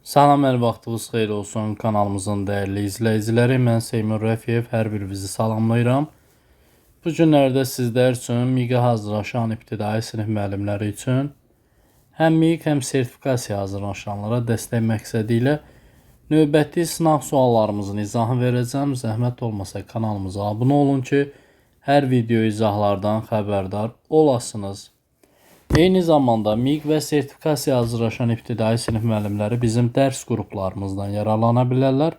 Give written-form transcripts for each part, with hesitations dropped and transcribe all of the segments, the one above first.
Salam, hər vaxtınız xeyir olsun kanalımızın dəyərli izləyiciləri. Mən Seymur Rəfiyev, hər birinizi salamlayıram. Bu günlərdə sizlər üçün MİQ-ə hazırlaşan ibtidai sinif müəllimləri üçün həm MİQ, həm sertifikasiya hazırlaşanlara dəstək məqsədi ilə növbəti sınaq suallarımızın izahını verəcəm. Zəhmət olmasa kanalımıza abunə olun ki, hər video izahlardan xəbərdar olasınız. Eyni zamanda MİQ və sertifikasiya hazırlaşan ibtidai sinif müəllimləri bizim dərs qruplarımızdan yararlana bilərlər.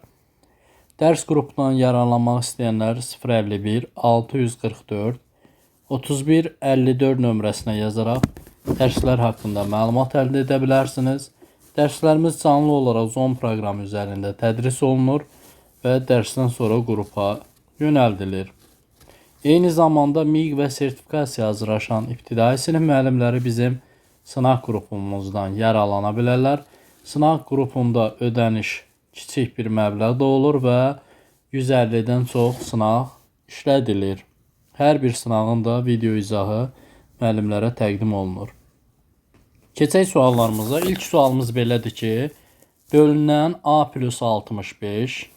Dərs qrupundan yararlanmaq istəyənlər 051 644 31 54 nömrəsinə yazaraq dərslər haqqında məlumat əldə edə bilərsiniz. Dərslərimiz canlı olaraq Zoom proqramı üzərində tədris olunur və dərsdən sonra qrupa yönəldilir. Eyni zamanda MİQ və sertifikasiya hazırlaşan ibtidai sinif müəllimləri bizim sınaq qrupumuzdan yararlana bilərlər. Sınaq qrupunda ödəniş kiçik bir məbləğdə olur və 150-dən çox sınaq işlədilir. Hər bir sınağın da video izahı müəllimlərə təqdim olunur. Keçək suallarımıza. İlk sualımız belədir ki, bölünən A plus 65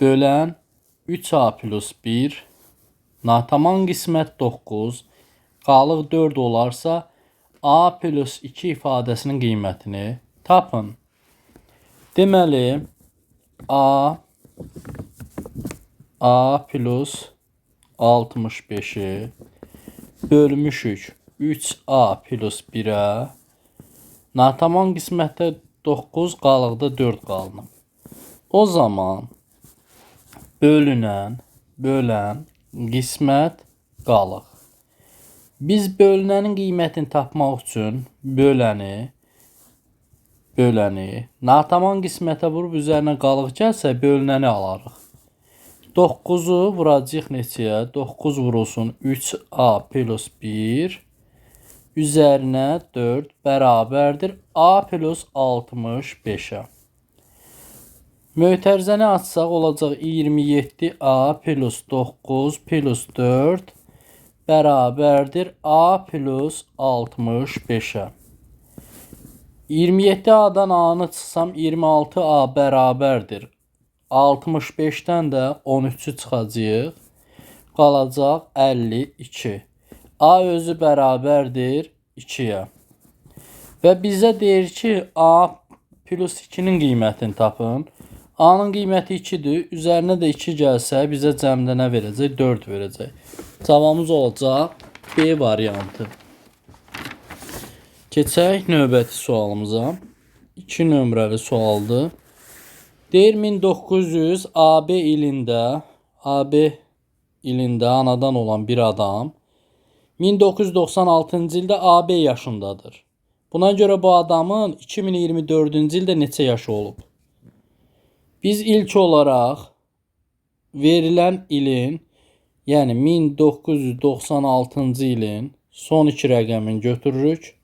bölən 3A plus 1 natamam qismət 9, qalıq 4 olarsa A plus 2 ifadəsinin qiymətini tapın. Deməli, A plus 65-i bölmüşük 3A plus 1-ə, natamam qismətdə 9, qalıqda 4 qalınıb. O zaman bölünən, bölən qismət qalıq. Biz bölünənin qiymətini tapmaq üçün böləni natamam qismətə vurub üzərinə qalıq gəlsə bölünəni alarıq. 9-u vuracağıq neçəyə? 9 vurulsun 3A plus 1 üzərinə 4 bərabərdir A plus 65-ə. Mötərizəni açsaq olacaq 27A plus 9 plus 4 bərabərdir A plus 65-ə. 27A-dan A-nı çıxsam 26A bərabərdir 65-dən də 13-ü çıxacaq. Qalacaq 52. A özü bərabərdir 2-yə. Və bizə deyir ki, A plus 2-nin qiymətini tapın. A-nın qiyməti 2-dir. Üzərinə də 2 gəlsə bizə cəmdə nə verəcək? 4 verəcək. Cavabımız olacaq B variantı. Keçək növbəti sualımıza. 2 nömrəli sualdır. Deyir 1900 AB ilində anadan olan bir adam 1996-cı ildə AB yaşındadır. Buna görə bu adamın 2024-cü ildə neçə yaşı olub? Biz ilk olaraq verilən ilin, yəni 1996-cı ilin son iki rəqəmini götürürük.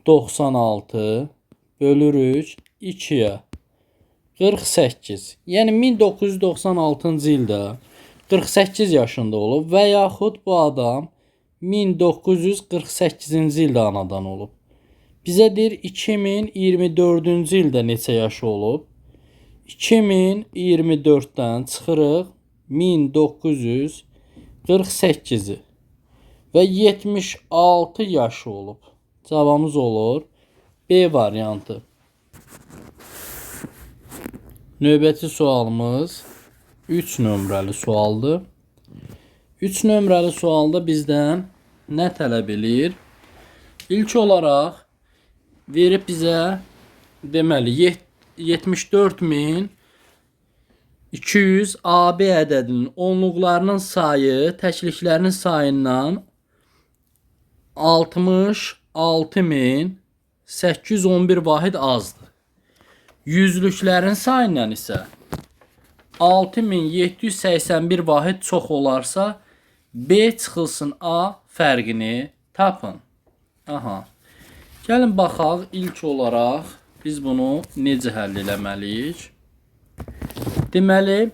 96 bölürük 2-yə. 48. Yəni 1996-cı ildə 48 yaşında olub və yaxud bu adam 1948-ci ildə anadan olub. Bizə deyir 2024-cü ildə neçə yaşı olub? 2024-dən çıxırıq 1948-i və 76 yaşı olub. Cavabımız olur B variantı. Növbəti sualımız 3 nömrəli sualdır. 3 nömrəli sualda bizdən nə tələb eləyir? İlk olaraq verib bizə deməli 74.200 AB ədədinin onluqlarının sayı təkliklərinin sayından 66.811 vahid azdır. Yüzlüklərin sayından isə 6781 vahid çox olarsa B çıxılsın A fərqini tapın. Aha. Gəlin baxaq ilk olaraq biz bunu necə həll eləməliyik? Deməli,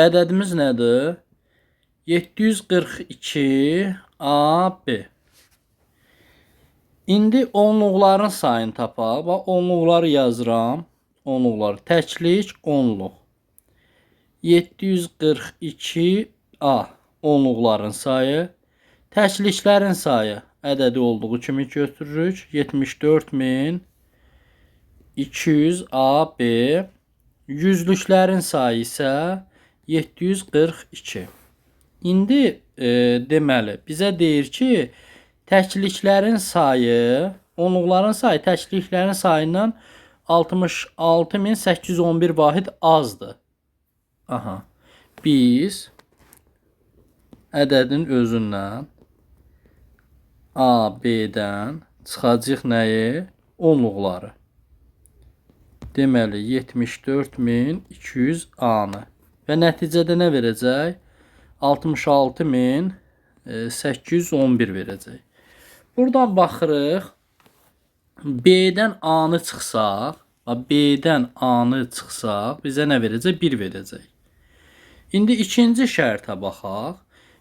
ədədimiz nədir? 742 AB. İndi onluqların sayını tapaq. Bax, onluqları yazıram. Onluqlar. Təklik, onluq. 742 A onluqların sayı. Təkliklərin sayı ədədi olduğu kimi götürürük. 74200 A, B. Yüzlüklərin sayı isə 742. İndi deməli, bizə deyir ki, təkliklərin sayı, onluqların sayı təkliklərin sayından 66811 vahid azdır. Aha. Biz ədədin özündən A, B-dən çıxacaq nəyi? Onluqları. Deməli, 74200 A-nı. Və nəticədə nə verəcək? 66811 verəcək. Buradan baxırıq. B-dən A-nı çıxsaq, B-dən A-nı çıxsaq, bizə nə verəcək? 1 verəcək. İndi ikinci şərtə baxaq.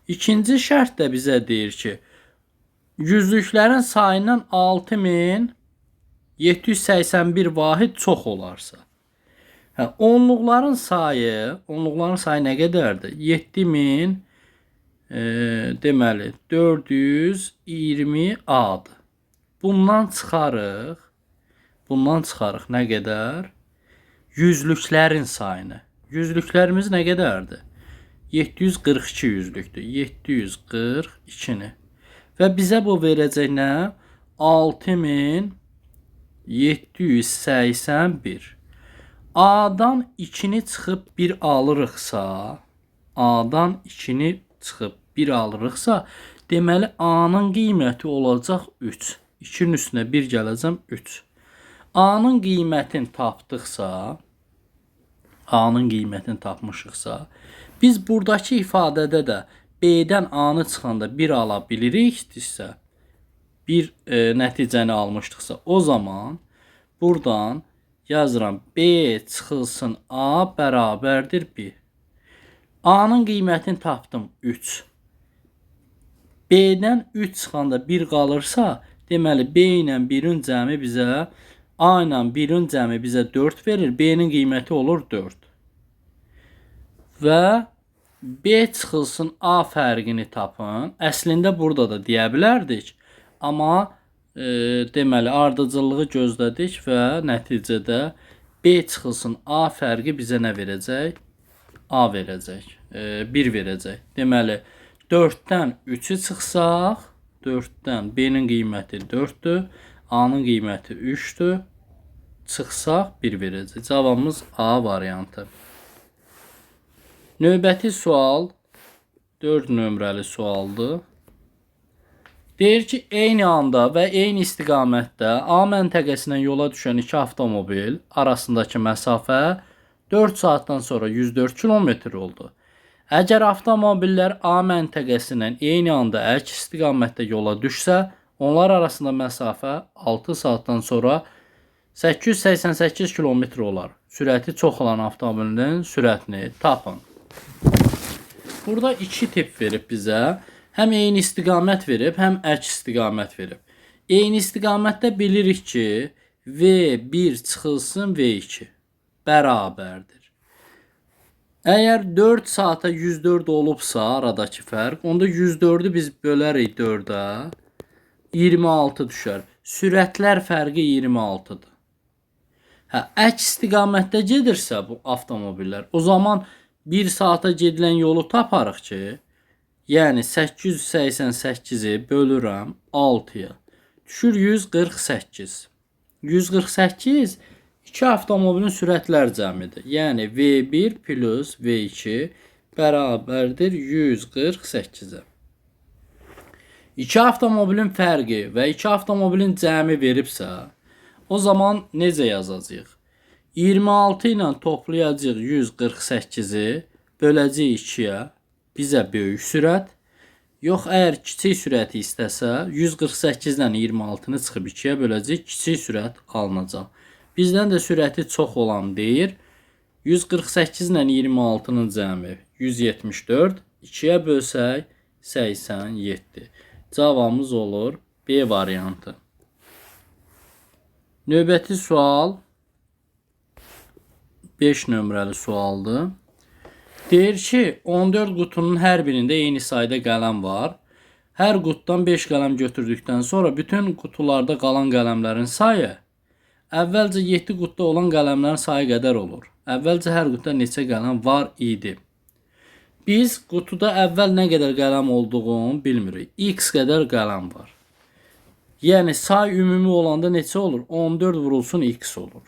İkinci şərt də bizə deyir ki, yüzlüklərin sayından 6781 vahid çox olarsa. Hə, onluqların sayı nə qədərdir? 7000 deməli 420 A-dır. Bundan çıxarıq. Bundan çıxarıq nə qədər? Yüzlüklərin sayını. Yüzlüklərimiz nə qədərdir? 742 yüzlükdür. 742-ni. Və bizə bu verəcək nə? 6781. A-dan 2-ni çıxıb 1 alırıqsa, A-dan 2-ni çıxıb 1 alırıqsa, deməli A-nın qiyməti olacaq 3. 2-nin üstünə 1 gələcəm 3. A-nın qiymətini tapdıqsa, A-nın qiymətini tapmışıqsa, biz buradakı ifadədə də B-dən A-nı çıxanda 1 ala bilirikdirsə, bir nəticəni almışdıqsa, o zaman buradan yazıram B çıxılsın A bərabərdir 1. A-nın qiymətini tapdım 3. B-dən 3 çıxanda 1 qalırsa, deməli B ilə 1-in cəmi bizə, A ilə 1-in cəmi bizə 4 verir. B-nin qiyməti olur 4. Və B çıxılsın A fərqini tapın. Əslində burada da deyə bilərdik. Amma deməli ardıcıllığı gözlədik və nəticədə B çıxılsın A fərqi bizə nə verəcək? A verəcək. 1 verəcək. Deməli 4-dən 3-ü çıxsaq, 4-dən B-nin qiyməti 4-dür, A-nın qiyməti 3-dür. Çıxsaq 1 verəcək. Cavabımız A variantı. Növbəti sual 4 nömrəli sualdır. Deyir ki, eyni anda və eyni istiqamətdə A məntəqəsindən yola düşən iki avtomobil arasındakı məsafə 4 saatdan sonra 104 km oldu. Əgər avtomobillər A məntəqəsindən eyni anda əks istiqamətdə yola düşsə, onlar arasında məsafə 6 saatdan sonra 888 km olar. Sürəti çox olan avtomobilin sürətini tapın. Burada iki tip verib bizə. Həm eyni istiqamət verib, həm əks istiqamət verib. Eyni istiqamətdə bilirik ki, V1 çıxılsın V2 bərabərdir. Əgər 4 saata 104 olubsa aradakı fərq, onda 104-ü biz bölərik 4-ə, 26 düşər. Sürətlər fərqi 26-dır. Hə, əks istiqamətdə gedirsə bu avtomobillər, o zaman 1 saata gedilən yolu taparıq ki, yəni 888-i bölürəm 6-ya. Düşür 148. 148 iki avtomobilin sürətlər cəmidir. Yəni V1 plus V2 bərabərdir 148-ə. İki avtomobilin fərqi və iki avtomobilin cəmi veribsə, o zaman necə yazacağıq? 26 ilə toplayacağıq 148-i, böləcəyik 2-yə. Bizə böyük sürət. Yox, əgər kiçik sürəti istəsə, 148 ilə 26-nı çıxıb 2-yə böləcəyik, kiçik sürət alınacaq. Bizdən də sürəti çox olan deyir. 148 ilə 26-nın cəmi 174, 2-yə bölsək 87. Cavabımız olur B variantı. Növbəti sual 5 nömrəli sualdır. Deyir ki, 14 qutunun hər birində eyni sayda qələm var. Hər qutdan 5 qələm götürdükdən sonra bütün qutularda qalan qələmlərin sayı əvvəlcə 7 qutda olan qələmlərin sayı qədər olur. Əvvəlcə hər qutda neçə qələm var idi? Biz qutuda əvvəl nə qədər qələm olduğunu bilmirik. X qədər qələm var. Yəni say ümumi olanda neçə olur? 14 vurulsun x olur.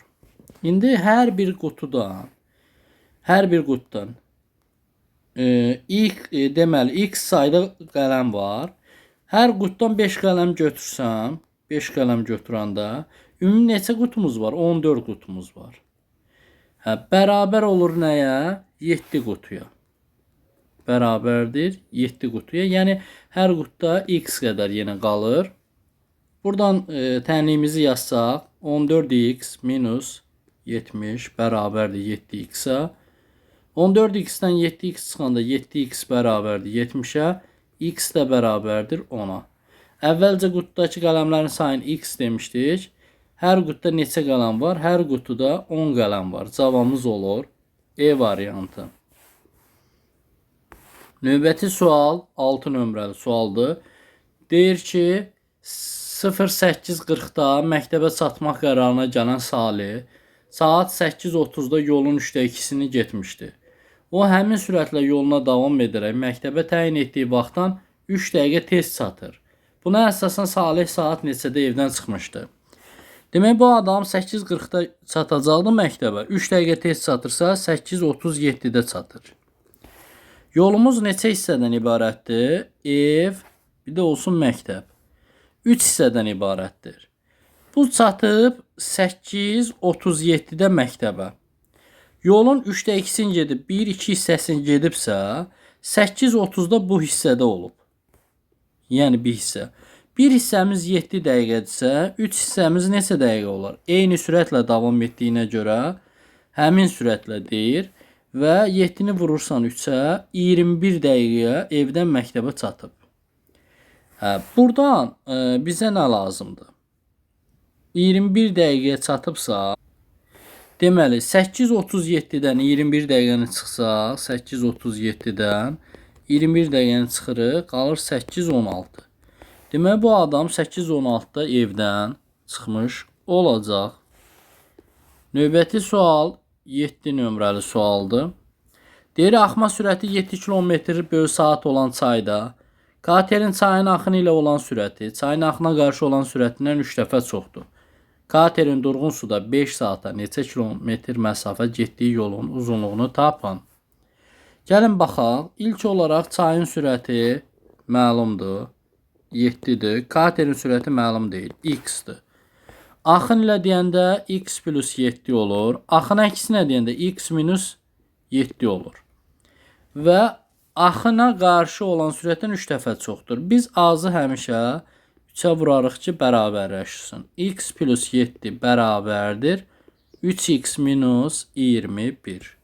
İndi hər bir qutudan deməli x sayda qələm var. Hər qutdan 5 qələm götürsəm, 5 qələm götürəndə ümumi neçə qutumuz var? 14 qutumuz var. Hə, bərabər olur nəyə? 7 qutuya. Bərabərdir 7 qutuya. Yəni hər qutda x qədər yenə qalır. Buradan tənliyimizi yazsaq 14x minus 70 bərabərdir 7x-ə. 14x-dən 7x çıxanda 7x bərabərdir 70-ə, x də bərabərdir 10-a. Əvvəlcə qutudakı qələmlərin sayını x demişdik. Hər qutda neçə qələm var? Hər qutuda 10 qələm var. Cavabımız olur E variantı. Növbəti sual 6 nömrəli sualdır. Deyir ki, 08:40-da məktəbə çatmaq qərarına gələn Salih saat 8:30-da yolun 3də 2-sini getmişdi. O həmin sürətlə yoluna davam edərək məktəbə təyin etdiyi vaxtdan 3 dəqiqə tez çatır. Buna əsasən Salih saat neçədə evdən çıxmışdı? Demək bu adam 8:40-da çatacaqdı məktəbə. 3 dəqiqə tez çatırsa 8:37-də çatır. Yolumuz neçə hissədən ibarətdir? Ev, bir də olsun məktəb. 3 hissədən ibarətdir. Bu çatıb 8:37-də məktəbə. Yolun 3də 2-sini gedib, 1-2 hissəsini gedibsə, 8:30-da bu hissədə olub. Yəni bir hissə. Bir hissəmiz 7 dəqiqədirsə, 3 hissəmiz neçə dəqiqə olar? Eyni sürətlə davam etdiyinə görə həmin sürətlə deyir və 7-ni vurursan 3-ə, 21 dəqiqəyə evdən məktəbə çatıb. Hə, buradan bizə nə lazımdır? 21 dəqiqəyə çatıbsa, deməli 8:37-dən 21 dəqiqəni çıxsaq, 8:37-dən 21 dəqiqəni çıxırıq, qalır 8:16. Deməli bu adam 8:16-da evdən çıxmış olacaq. Növbəti sual 7 nömrəli sualdır. Deyir, axma sürəti 7 km/saat olan çayda katerin çayın axını ilə olan sürəti çayın axına qarşı olan sürətindən 3 dəfə çoxdur. Katerin durğun suda 5 saata neçə kilometr məsafə getdiyi yolun uzunluğunu tapın. Gəlin baxaq. İlk olaraq çayın sürəti məlumdur. 7-dir. Katerin sürəti məlum deyil. X-dir. Axın ilə deyəndə x plus 7 olur. Axın əksinə deyəndə x minus 7 olur. Və axına qarşı olan sürətdən 3 dəfə çoxdur. Biz azı həmişə 3-ə vurarıq ki, bərabərləşsin. X plus 7 bərabərdir 3x minus 21.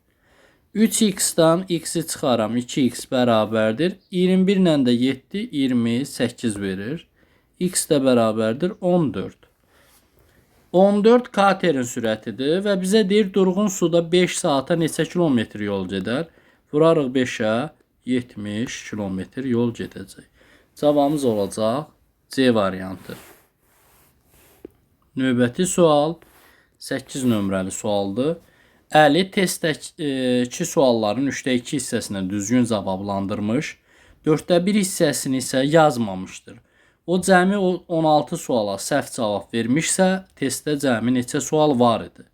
3x-dan x-i çıxaram. 2x bərabərdir. 21 ilə də 7, 28 verir. X də bərabərdir 14. 14 katerin sürətidir və bizə deyir durğun suda 5 saata neçə kilometr yol gedər? Vurarıq 5-ə, 70 kilometr yol gedəcək. Cavabımız olacaq C variantı. Növbəti sual 8 nömrəli sualdır. Əli testdəki sualların 3də 2 hissəsinə düzgün cavablandırmış, 4də 1 hissəsini isə yazmamışdır. O cəmi 16 suala səhv cavab vermişsə, testdə cəmi neçə sual var idi?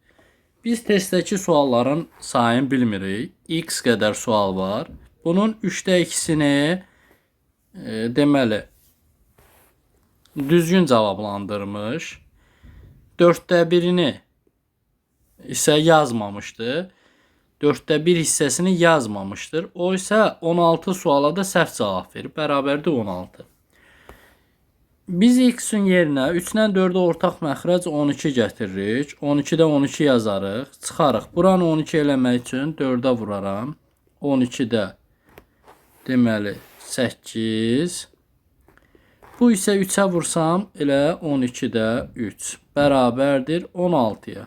Biz testdəki sualların sayını bilmirik. X qədər sual var. Bunun 3də 2-sini deməli düzgün cavablandırmış. 4də 1-ini isə yazmamışdı. 4də 1 hissəsini yazmamışdır. O isə 16 suala da səhv cavab verib. Bərabərdir 16. Biz x-in yerinə 3 ilə 4-ə ortaq məxrəc 12 gətiririk. 12-də 12 yazarıq. Çıxarıq. Buranı 12 eləmək üçün 4-ə vuraram. 12-də deməli 8. Bu isə 3-ə vursam elə 12-də 3 bərabərdir 16-ya.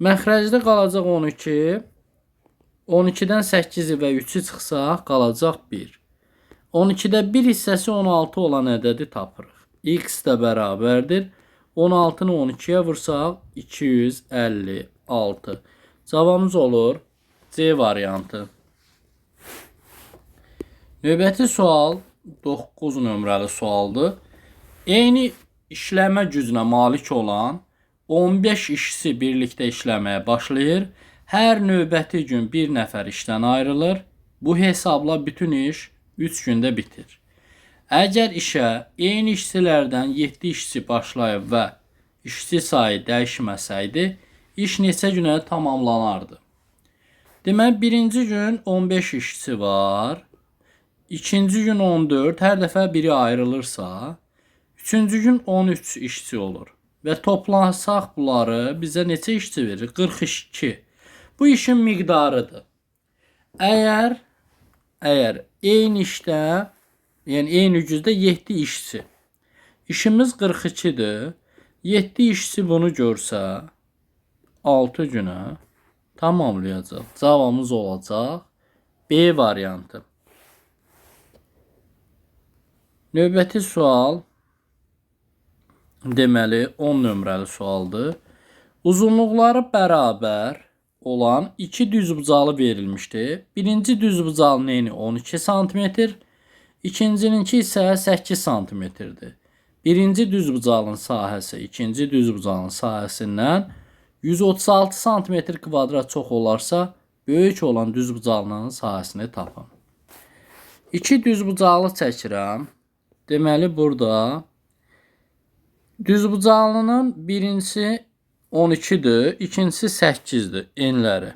Məxrəcdə qalacaq 12. 12-dən 8-i və 3-ü çıxsaq qalacaq 1. 12-də 1 hissəsi 16 olan ədədi tapırıq. X də bərabərdir. 16-nı 12-yə vursaq 256. Cavabımız olur C variantı. Növbəti sual 9 nömrəli sualdır. Eyni işləmə gücünə malik olan 15 işçi birlikdə işləməyə başlayır. Hər növbəti gün bir nəfər işdən ayrılır. Bu hesabla bütün iş 3 gündə bitir. Əgər işə eyni işçilərdən 7 işçi başlayıb və işçi sayı dəyişməsəydi, iş neçə günə tamamlanardı? Deməli, birinci gün 15 işçi var. İkinci gün 14, hər dəfə biri ayrılırsa, üçüncü gün 13 işçi olur. Və toplasaq bunları bizə neçə işçi verir? 42. Bu işin miqdarıdır. Əgər eyni işdə, yəni eyni gücdə 7 işçi. İşimiz 42-dir. 7 işçi bunu görsə 6 günə tamamlayacaq. Cavabımız olacaq B variantı. Növbəti sual deməli 10 nömrəli sualdır. Uzunluqları bərabər olan iki düzbucaqlı verilmişdi. Birinci düzbucaqlının eni 12 sm, ikincininki isə 8 sm-dir. Birinci düzbucaqlının sahəsi ikinci düzbucaqlının sahəsindən 136 sm kvadrat çox olarsa, böyük olan düzbucaqlının sahəsini tapın. İki düzbucaqlı çəkirəm. Deməli burada düzbucaqlının birincisi 12-dir, ikincisi 8-dir enləri.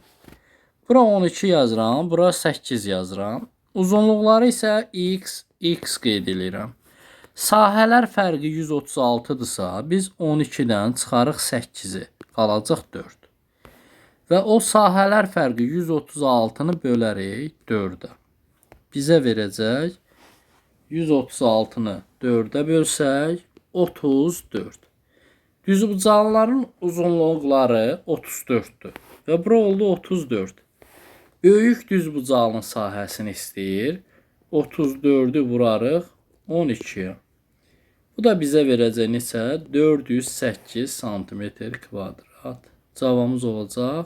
Bura 12 yazıram, bura 8 yazıram. Uzunluqları isə x, x qeyd edirəm. Sahələr fərqi 136-dırsa, biz 12-dən çıxarıq 8-i, qalacaq 4. Və o sahələr fərqi 136-nı bölərik 4-ə. Bizə verəcək 136-nı 4-ə bölsək 34. Düzbucaqlıların uzunluqları 34-dür və bura oldu 34. Böyük düzbucaqlının sahəsini istəyir. 34-ü vurarıq 12-yə. Bu da bizə verəcək neçə? 408 santimetr kvadrat. Cavabımız olacaq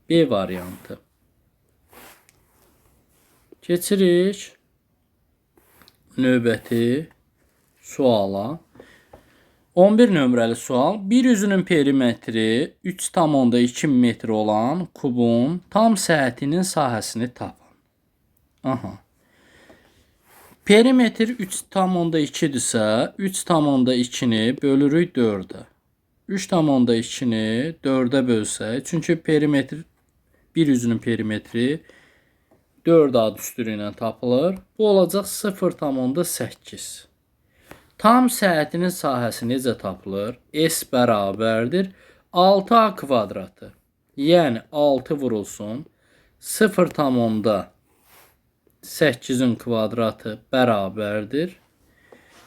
B variantı. Keçirik növbəti suala. 11 nömrəli sual. Bir üzünün perimetri 3,2 metr olan kubun tam səhətinin sahəsini tapın. Aha. Perimetr 3,2-dirsə, 3,2-ni bölürük 4-ə. 3,2-ni 4-ə bölsək, çünki perimetr bir üzünün perimetri 4A düsturu ilə tapılır. Bu olacaq 0,8. Tam səhətinin sahəsi necə tapılır? S bərabərdir 6A kvadratı. Yəni 6 vurulsun 0,8-in kvadratı bərabərdir.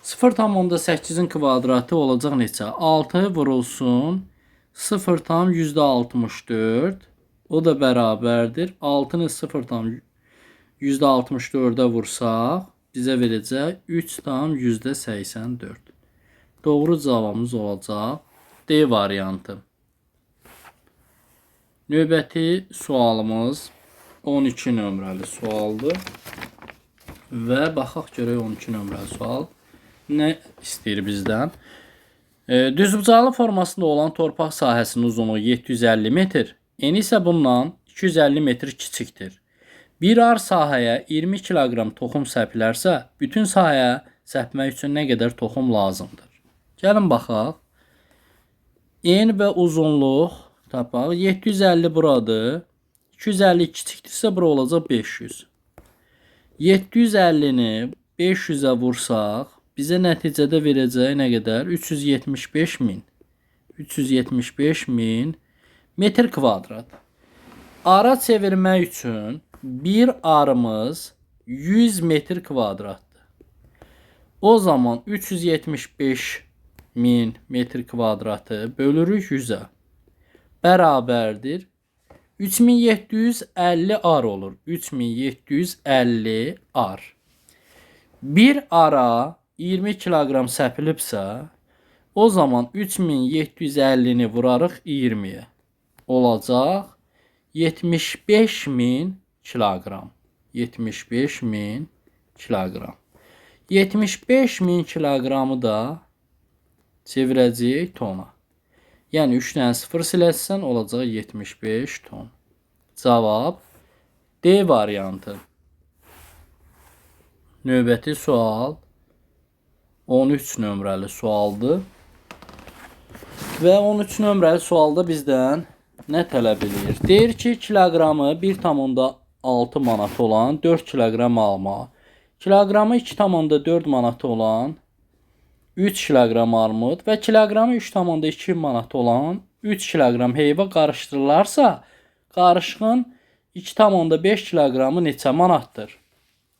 0,8-in kvadratı olacaq neçə? 6 vurulsun 0,64. O da bərabərdir. 6-nı 0,64-ə vursaq bizə verəcək 3,84. Doğru cavabımız olacaq D variantı. Növbəti sualımız 12 nömrəli sualdır. Və baxaq görək 12 nömrəli sual nə istəyir bizdən. Düzbucaqlı formasında olan torpaq sahəsinin uzunluğu 750 metr, eni isə bundan 250 metr kiçikdir. Bir ar sahəyə 20 kiloqram toxum səpilərsə, bütün sahəyə səpmək üçün nə qədər toxum lazımdır? Gəlin baxaq. En və uzunluq tapaq. 750 buradır. 250 kiçikdirsə bura olacaq 500. 750-ni 500-ə vursaq, bizə nəticədə verəcək nə qədər? 375 min. 375 min metr kvadrat. Ara çevirmək üçün bir arımız 100 metr kvadratdır. O zaman 375 min metr kvadratı bölürük 100-ə. Bərabərdir. 3750 ar olur. 3750 ar. Bir ara 20 kiloqram səpilibsə, o zaman 3750-ni vurarıq 20-yə. Olacaq 75.000 kiloqram. 75.000 kiloqram. 75.000 kiloqramı da çevirəcəyik tona. Yəni 3 dənə 0 siləsən olacaq 75 ton. Cavab D variantı. Növbəti sual 13 nömrəli sualdır. Və 13 nömrəli sualda bizdən nə tələb eləyir? Deyir ki, kiloqramı 1,6 manat olan 4 kiloqram alma, kiloqramı 2,4 manat olan 3 kiloqram armud və kiloqramı 3,2 manat olan 3 kiloqram heyva qarışdırılarsa, qarışığın 2,5 kiloqramı neçə manatdır?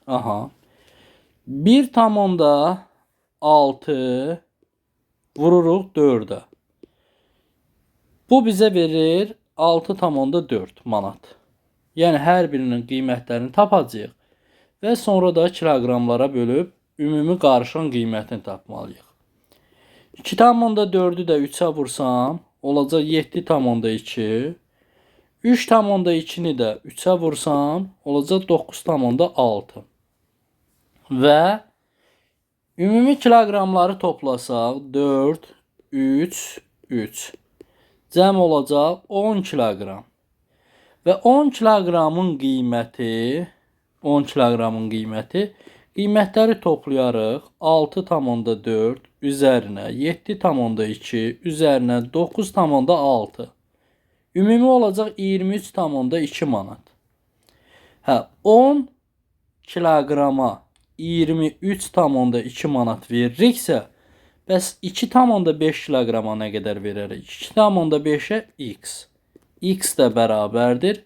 Aha. 1,6 vururuq 4-ə. Bu bizə verir 6,4 manat. Yəni hər birinin qiymətlərini tapacağıq və sonra da kiloqramlara bölüb ümumi qarışığın qiymətini tapmalıyıq. 2,4-ü də 3-ə vursam, olacaq 7,2. 3,2-ni də 3-ə vursam, olacaq 9,6. Və ümumi kiloqramları toplasaq 4, 3, 3. Cəm olacaq 10 kiloqram. Və 10 kiloqramın qiyməti, 10 kiloqramın qiyməti, qiymətləri toplayarıq 6,4 üzərinə 7,2 üzərinə 9,6. Ümumi olacaq 23,2 manat. Hə, 10 kiloqrama 23,2 manat veririksə, bəs 2,5 kiloqrama nə qədər verərik? 2,5-ə x. X də bərabərdir.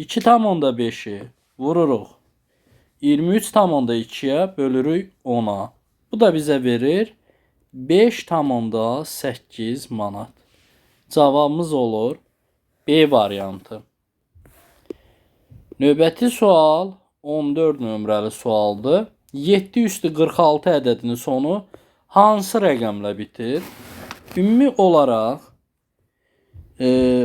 2,5-i vururuq 23,2-yə bölürük 10-a. Bu da bizə verir 5,8 manat. Cavabımız olur B variantı. Növbəti sual 14 nömrəli sualdır. 7 üstü 46 ədədinin sonu hansı rəqəmlə bitir? Ümumi olaraq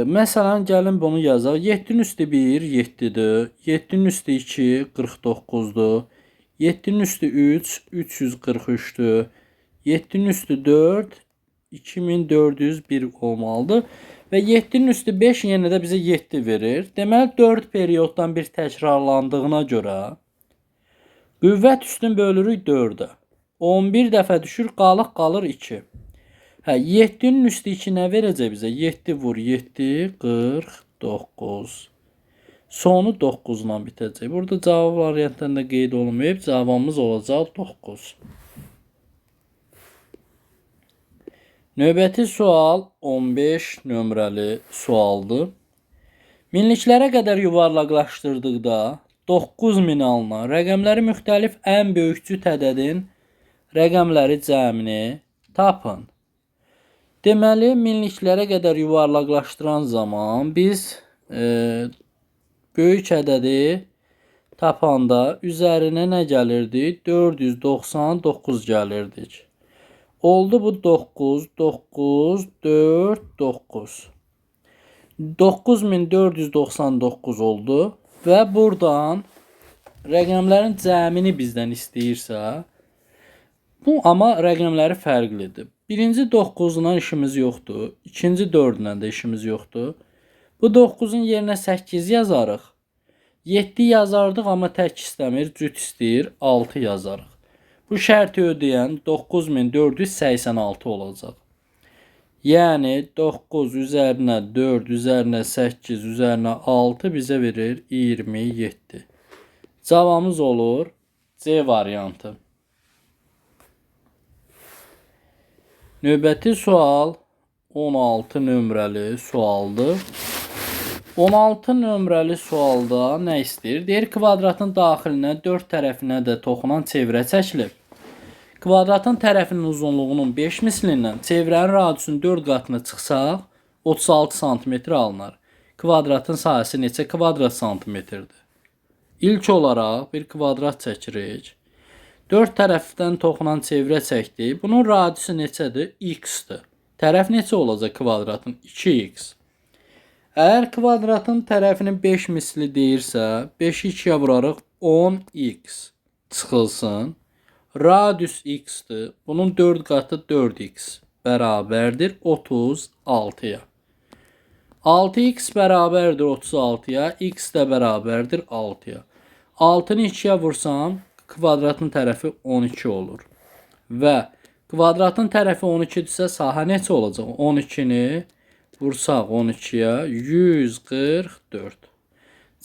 məsələn gəlin bunu yazaq. 7-nin üstü 1 7-dir. 7-nin üstü 2 49-dur. 7-nin üstü 3 343-dür. 7-nin üstü 4 2401 olmalıdır. Və 7-nin üstü 5 yenə də bizə 7 verir. Deməli 4 perioddan bir təkrarlandığına görə qüvvət üstünü bölürük 4-ə. 11 dəfə düşür, qalıq qalır 2. Hə, 7-nin üstü 2 nə verəcək bizə? 7 vur 7, 49. Sonu 9 ilə bitəcək. Burada cavab variantlarında qeyd olunmayıb. Cavabımız olacaq 9. Növbəti sual 15 nömrəli sualdır. Minliklərə qədər yuvarlaqlaşdırdıqda 9000 alınan rəqəmləri müxtəlif ən böyük cüt ədədin rəqəmləri cəmini tapın. Deməli, minliklərə qədər yuvarlaqlaşdıran zaman biz böyük ədədi tapanda üzərinə nə gəlirdi? 499 gəlirdik. Oldu bu 9, 9, 4, 9. 9499 oldu və buradan rəqəmlərin cəmini bizdən istəyirsə, bu amma rəqəmləri fərqlidir. Birinci 9-la işimiz yoxdur, ikinci 4-lə də işimiz yoxdur. Bu 9-un yerinə 8 yazarıq. 7 yazardıq, amma tək istəmir, cüt istəyir, 6 yazarıq. Bu şərti ödəyən 9486 olacaq. Yəni 9 üzərinə 4 üzərinə 8 üzərinə 6 bizə verir 27. Cavabımız olur C variantı. Növbəti sual 16 nömrəli sualdır. 16 nömrəli sualda nə istəyir? Deyir, kvadratın daxilinə 4 tərəfinə də toxunan çevrə çəkilib. Kvadratın tərəfinin uzunluğunun 5 mislindən çevrənin radiusunun 4 qatını çıxsaq 36 sm alınar. Kvadratın sahəsi neçə kvadrat santimetrdir? İlk olaraq bir kvadrat çəkirik. 4 tərəfdən toxunan çevrə çəkdik. Bunun radiusu neçədir? X-dir. Tərəf neçə olacaq kvadratın? 2x. Əgər kvadratın tərəfinin 5 misli deyirsə, 5-i 2-yə vurarıq 10x çıxılsın. Radius x-dir. Bunun 4 qatı 4x bərabərdir 36-ya. 6x bərabərdir 36-ya, x də bərabərdir 6-ya. 6-nı 2-yə vursam, kvadratın tərəfi 12 olur. Və kvadratın tərəfi 12-dirsə, sahə neçə olacaq? 12-ni vursaq 12-yə 144.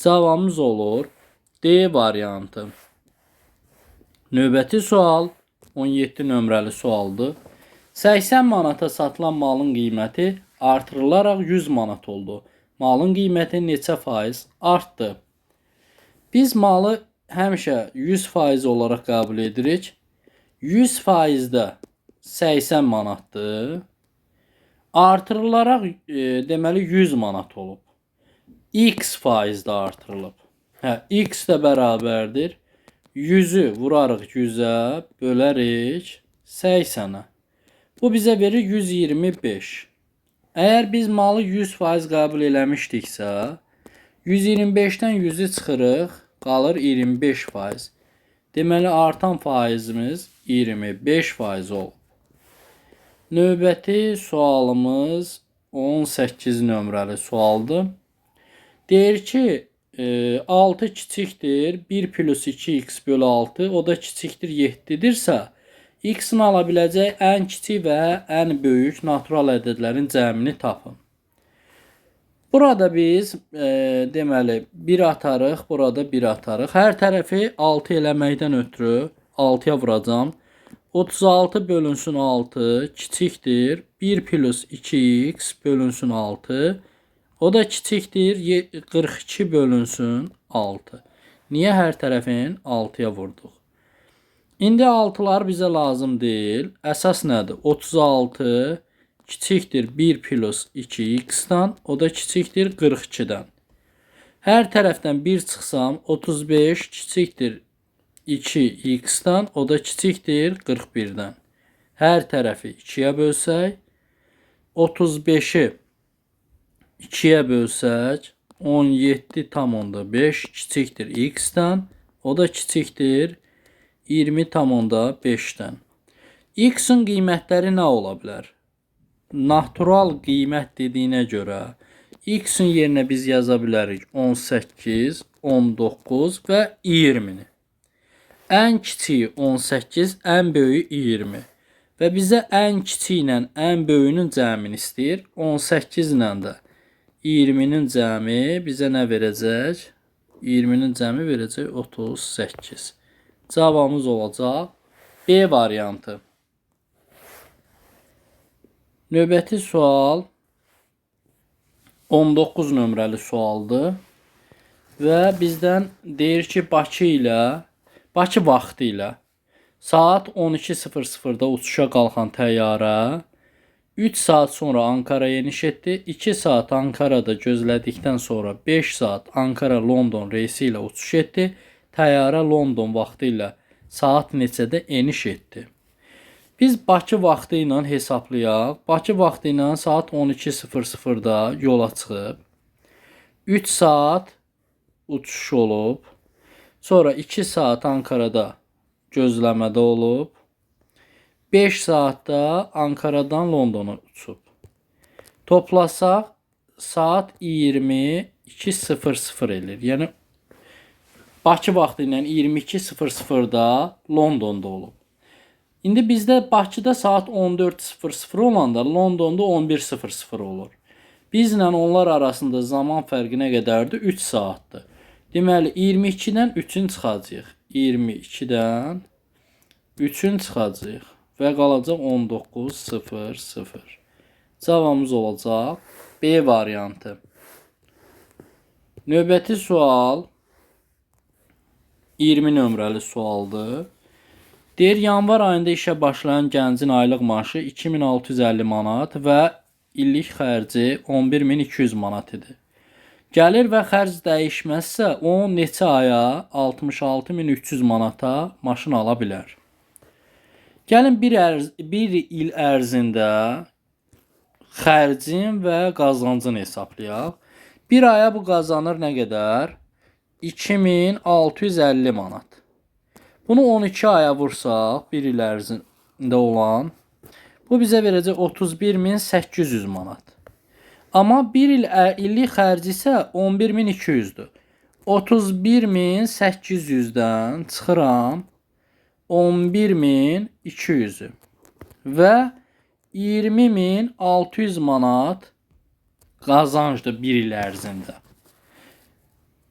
Cavabımız olur D variantı. Növbəti sual 17 nömrəli sualdır. 80 manata satılan malın qiyməti artırılaraq 100 manat oldu. Malın qiyməti neçə faiz artdı? Biz malı həmişə 100% olaraq qəbul edirik. 100%-də 80 manatdır. Artırılaraq deməli 100 manat olub. X faizdə artırılıb. Hə, X də bərabərdir. 100-ü vurarıq 100-ə, bölərik 80-ə. Bu bizə verir 125. Əgər biz malı 100% qəbul eləmişdiksə, 125-dən 100-ü çıxırıq, qalır 25%. Deməli, artan faizimiz 25% olub. Növbəti sualımız 18 nömrəli sualdır. Deyir ki, 6 kiçikdir, 1 plus 2x bölü 6, o da kiçikdir 7-dirsə, x-in ala biləcəyi ən kiçik və ən böyük natural ədədlərin cəmini tapın. Burada biz deməli 1 atarıq, burada 1 atarıq. Hər tərəfi 6 eləməkdən ötürü 6-ya vuracam. 36 bölünsün 6 kiçikdir. 1 plus 2x bölünsün 6. O da kiçikdir 42 bölünsün 6. Niyə hər tərəfin 6-ya vurduq? İndi 6-lar bizə lazım deyil. Əsas nədir? 36 kiçikdir 1 plus 2x-dan, o da kiçikdir 42-dən. Hər tərəfdən 1 çıxsam 35 kiçikdir 2x-dan, o da kiçikdir 41-dən. Hər tərəfi 2-yə bölsək, 35-i 2-yə bölsək, 17,5 kiçikdir x-dən, o da kiçikdir 20,5-dən. X-in qiymətləri nə ola bilər? Natural qiymət dediyinə görə x-in yerinə biz yaza bilərik 18, 19 və 20-ni. Ən kiçiyi 18, ən böyüyü 20. Və bizə ən kiçiyi ilə ən böyüyünün cəmini istəyir. 18 ilə də 20-nin cəmi bizə nə verəcək? 20-nin cəmi verəcək 38. Cavabımız olacaq B variantı. Növbəti sual 19 nömrəli sualdır. Və bizdən deyir ki, Bakı vaxtı ilə saat 12:00-da uçuşa qalxan təyyarə 3 saat sonra Ankaraya eniş etdi. 2 saat Ankarada gözlədikdən sonra 5 saat Ankara-London reysi ilə uçuş etdi. Təyyarə London vaxtı ilə saat neçədə eniş etdi? Biz Bakı vaxtı ilə hesablayaq. Bakı vaxtı ilə saat 12:00-da yola çıxıb. 3 saat uçuş olub. Sonra 2 saat Ankarada gözləmədə olub. 5 saatda Ankaradan Londona uçub. Toplasaq saat 22:00 eləyir. Yəni Bakı vaxtı ilə 22:00-da Londonda olub. İndi bizdə Bakıda saat 14:00 olanda Londonda 11:00 olur. Bizlə onlar arasında zaman fərqi nə qədərdir? 3 saatdır. Deməli 22-dən 3-ün çıxacağıq. 22-dən 3-ün çıxacağıq və qalacaq 19:00. Cavabımız olacaq B variantı. Növbəti sual 20 nömrəli sualdır. Deyir, yanvar ayında işə başlayan gəncin aylıq maaşı 2650 manat və illik xərci 11200 manat idi. Gəlir və xərc dəyişməzsə, o neçə aya 66300 manata maşın ala bilər? Gəlin bir il ərzində xərcin və qazancını hesablayaq. Bir aya bu qazanır nə qədər? 2650 manat. Bunu 12 aya vursaq, bir il ərzində olan, bu bizə verəcək 31800 manat. Amma bir illik xərci isə 11200-dür. 31800-dən çıxıram 11200-ü və 20600 manat qazancdır bir il ərzində.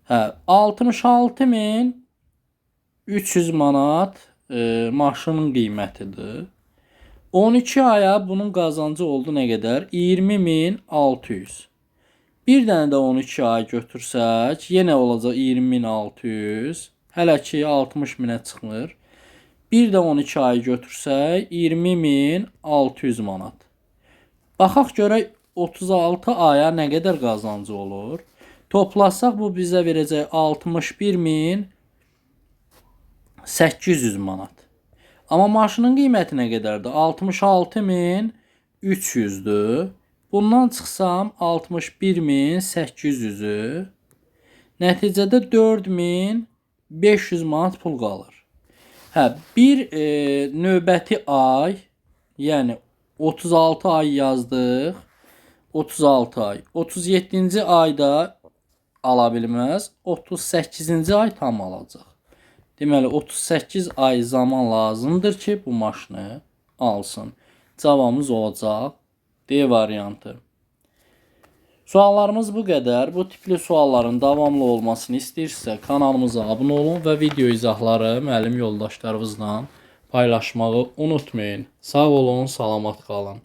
Hə, 66300 manat maşının qiymətidir. 12 aya bunun qazancı oldu nə qədər? 20600. Bir dənə də 12 ay götürsək, yenə olacaq 20600. Hələ ki 60 minə çıxmır. Bir də 12 ay götürsək 20600 manat. Baxaq görək 36 aya nə qədər qazancı olur. Toplasaq bu bizə verəcək 61800 manat. Amma maşının qiyməti nə qədərdir? 66300-dür. Bundan çıxsam 61800-ü, nəticədə 4500 manat pul qalır. Hə, bir növbəti ay, yəni 36 ay yazdıq. 36 ay. 37-ci ayda ala bilməz. 38-ci ay tam alacaq. Deməli 38 ay zaman lazımdır ki, bu maşını alsın. Cavabımız olacaq D variantı. Suallarımız bu qədər. Bu tipli sualların davamlı olmasını istəyirsinizsə kanalımıza abunə olun və video izahları müəllim yoldaşlarınızla paylaşmağı unutmayın. Sağ olun, salamat qalın.